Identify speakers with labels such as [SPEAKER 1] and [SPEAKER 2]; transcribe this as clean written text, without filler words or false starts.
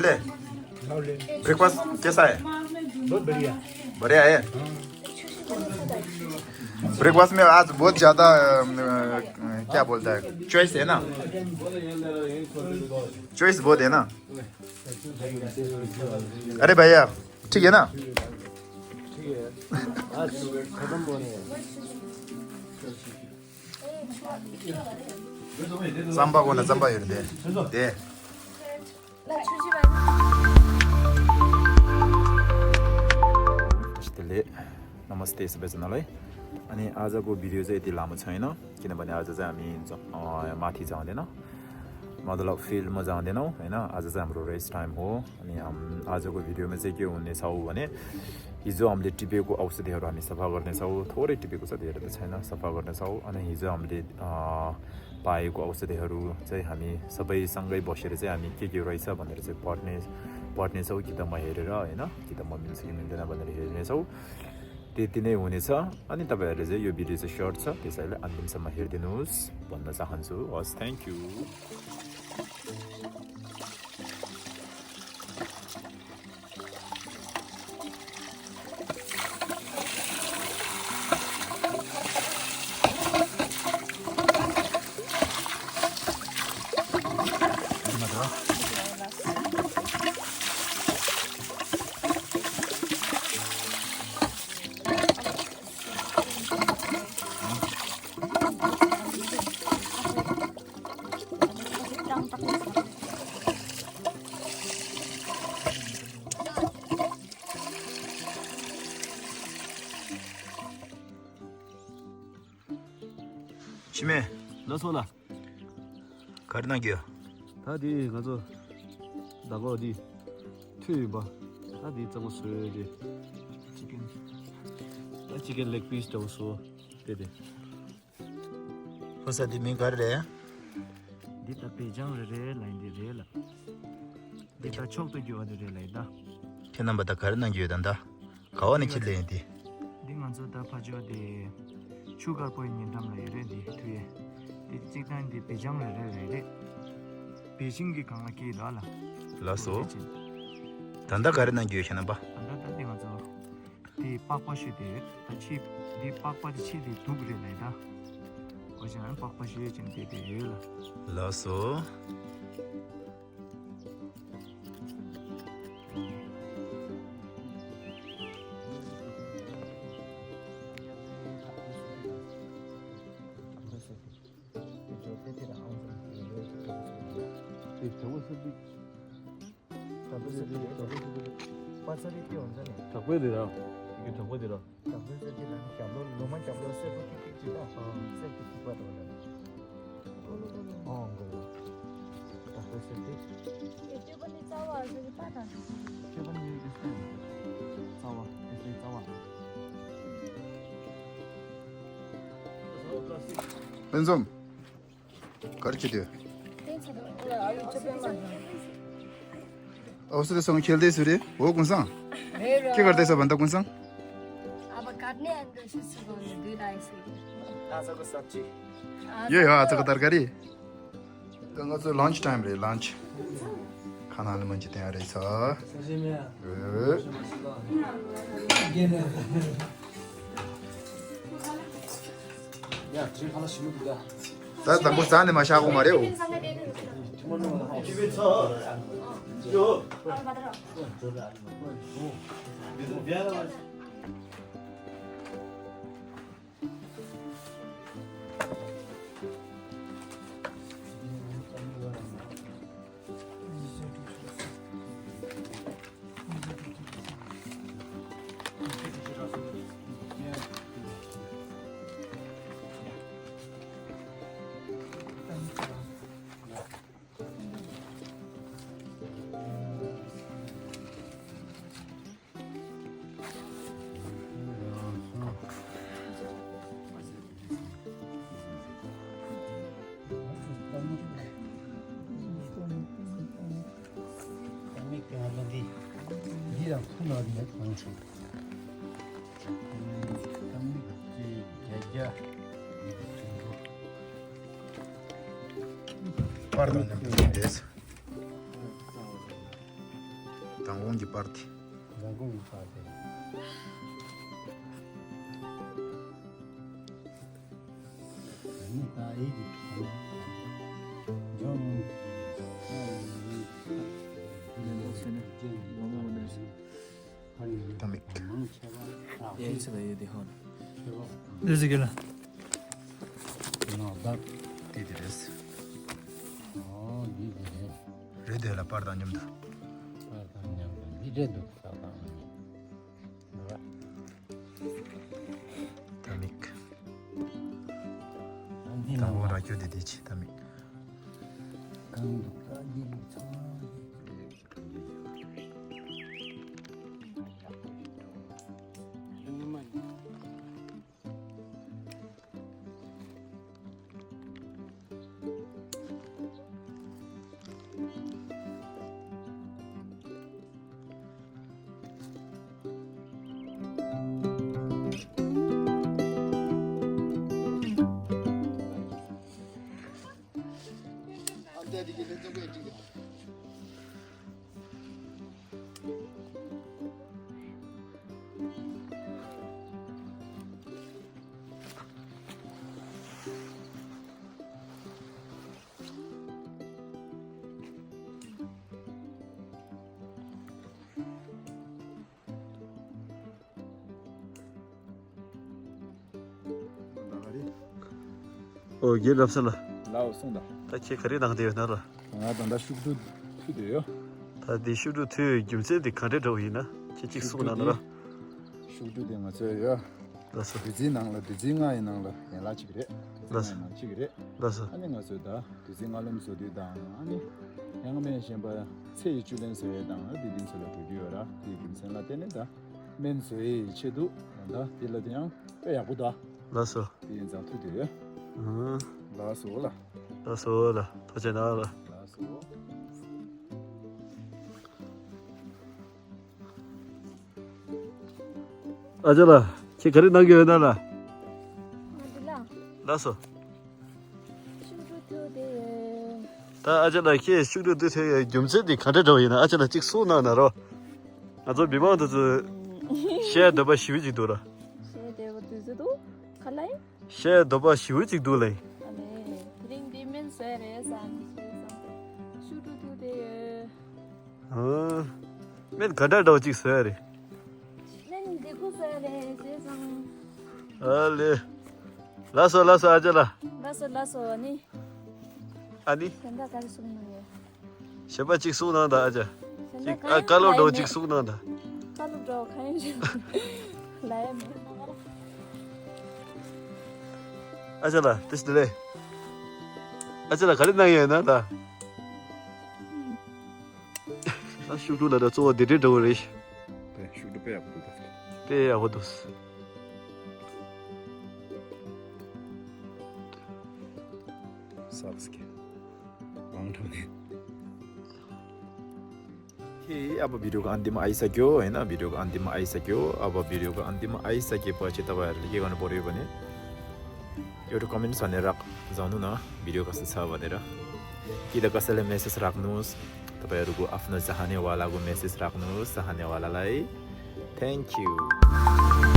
[SPEAKER 1] ले ब्रेकफास्ट कैसा है?
[SPEAKER 2] बहुत बढ़िया।
[SPEAKER 1] बढ़िया है। ब्रेकफास्ट में आज बहुत ज़्यादा क्या बोलता है चॉइस है ना, चॉइस बहुत है ना। अरे भैया ठीक है ना?
[SPEAKER 2] आज खत्म होने हैं।
[SPEAKER 1] 쌈바고나 쌈바 이런데. 네. नमस्ते सबैजनालाई। अनि आजको भिडियो चाहिँ यति लामो छैन किनभने आज चाहिँ हामी माथि जाँदैन, मतलब फिल्डमा जाँदैनौँ हैन। आज चाहिँ हाम्रो रेस्ट टाइम हो। अनि आजको भिडियोमा चाहिँ के हुनेछ भने हिजो हामीले टिपेको औषधिहरू हामी सफा गर्नेछौँ। थोरै टिपेको छ, धेरै त छैन, सफा गर्नेछौँ। अनि हिजो हामीले पाएको औषधिहरू चाहिँ हामी सबैसँगै बसेर चाहिँ हामी के रहेछ भनेर चाहिँ पढ्नेछौँ कि त म हेरेर हैन, कि त म मिल्छ कि मिल्दैन भनेर हेर्नेछौँ। त्यति नै हुनेछ। अनि तपाईहरुले चाहिँ यो भिडियो चाहिँ सर्ट छ, त्यसैले अन्तिमसम्म हेरिदिनुहोस् भन्न चाहन्छु। हस्, थ्यांक यू। 심해.
[SPEAKER 2] 너 손아.
[SPEAKER 1] 가르나기야.
[SPEAKER 2] 다디 가서 나가 어디 튀 봐. 다디 좀 쓰지. 치킨. 나 치킨 leg piece 좀 써. 되게.
[SPEAKER 1] 벌써 디민 가르래.
[SPEAKER 2] 디타 페장르레 라인디레라. 디타 촉도 줘야되래 라이다.
[SPEAKER 1] 태남바다 가르나기야 된다. 가원이 칠래인디.
[SPEAKER 2] 딩만서 다 파줘데. 슈가 포인트 담라 이래디 뒤에 디직단디 배장을 베징기 강하게 달라
[SPEAKER 1] 라소 단다 가르나기야 하나 봐.
[SPEAKER 2] 안다 딩만서 디 빡빡시데 같이 디 빡빡이 치디 두그레 라이다. 어제는 빡빡시에 진데데
[SPEAKER 1] 라소
[SPEAKER 2] 덕분이라 이게 덕분이라
[SPEAKER 1] 은솜 가르치디요. औषधि सँग खेल्दै छु रे हो कुन्सङ के गर्दैछ भन्दा कुन्सङ
[SPEAKER 3] अब काट्ने आउँदैछ सुगाउने दिइरहेको
[SPEAKER 2] आजको सब्जी
[SPEAKER 1] यही हो आजको तरकारी। आज लन्च टाइम रे, लन्च खाना खाने मान्छे त्यहाँ रहेछ।
[SPEAKER 2] 야, 지금 하나씩 먹자.
[SPEAKER 1] 나 뭐 싸네 마시고 말이요.
[SPEAKER 2] 집에서 요. 미안하다. 이랑 큰어리네 광주. 단백질 야야.
[SPEAKER 1] Pardon, des. 당공기 파티.
[SPEAKER 2] 당공기 파티. 나 이기. 좀
[SPEAKER 1] 담믹.
[SPEAKER 2] 되지게라.
[SPEAKER 1] 디디레스. 레데라 파르단 좀다.
[SPEAKER 2] 이래도
[SPEAKER 1] 담믹. 당고라 교디디치 담믹.
[SPEAKER 2] 게 랍살라.
[SPEAKER 1] 라오 송다.
[SPEAKER 2] 다치 거리 나가대요 나라.
[SPEAKER 1] 단다 슈도 슈도요.
[SPEAKER 2] 다디 슈도 트 김세디 카레도이나. 치치 수나나라.
[SPEAKER 1] 슈도 된거 저요.
[SPEAKER 2] 라서
[SPEAKER 1] 디진낭라 디징아이 낭라 야라치 그래.
[SPEAKER 2] 라서
[SPEAKER 1] 치그래.
[SPEAKER 2] 라서
[SPEAKER 1] 아니 가서다 디징알음 소디다. 아니 양메 셴바 세이 주len서에 당 디딘설로 비디오라 디딘설라 때는다. 맨소에 체도 난다 딜라디양 빼야보다.
[SPEAKER 2] 라서
[SPEAKER 1] 디딘자 투디요. 라소라.
[SPEAKER 2] 라서라 도제나라.
[SPEAKER 1] 라소.
[SPEAKER 2] 아자라 치 거리 나가요 나라.
[SPEAKER 3] 어디라?
[SPEAKER 2] 라서
[SPEAKER 3] 슈루토데.
[SPEAKER 2] 다 아자라 키 슈도 드세 김세디 카레도이나 아자라 직 수나나라. 아저 비마도 저 셰더 시위지도라.
[SPEAKER 3] 쉐데오 두즈도 칼라이?
[SPEAKER 2] 셰더 시위지도래.
[SPEAKER 3] 아네. 드링 디멘 세레산. 슈루토데.
[SPEAKER 2] 맨 가다도 직 서야래.
[SPEAKER 3] 난 데코 세레 세상.
[SPEAKER 2] 알레 라서 아자라
[SPEAKER 3] 라소
[SPEAKER 2] 아니
[SPEAKER 3] 생각할 수 없는 거.
[SPEAKER 2] 셰바 직 수나다 아자.
[SPEAKER 3] 생각할
[SPEAKER 2] 깔로도 직 수나다.
[SPEAKER 3] 깔로도 가야지. 라임.
[SPEAKER 2] 아자라 됐으래. 아자라 가린나게 나다. 나 슈루라다 저 데데도래.
[SPEAKER 1] 네, 슈도 빼야보다.
[SPEAKER 2] 빼야 호도스.
[SPEAKER 1] sabski 왕도네 कि अब भिडियोको अन्तिम आइसक्यो हैन भिडियोको अन्तिममा आइसक्यो अब भिडियोको अन्तिममा आइसकेपछि तपाईहरुले के गर्नु पर्यो भने एउटा कमेन्ट भनेर जानु न भिडियो कस्तो छ भनेर कि त कसैले मेसेज राख्नुस् तपाईहरुको आफ्नो चाहनेवालाको मेसेज राख्नुस् चाहनेवालालाई थ्यांक यू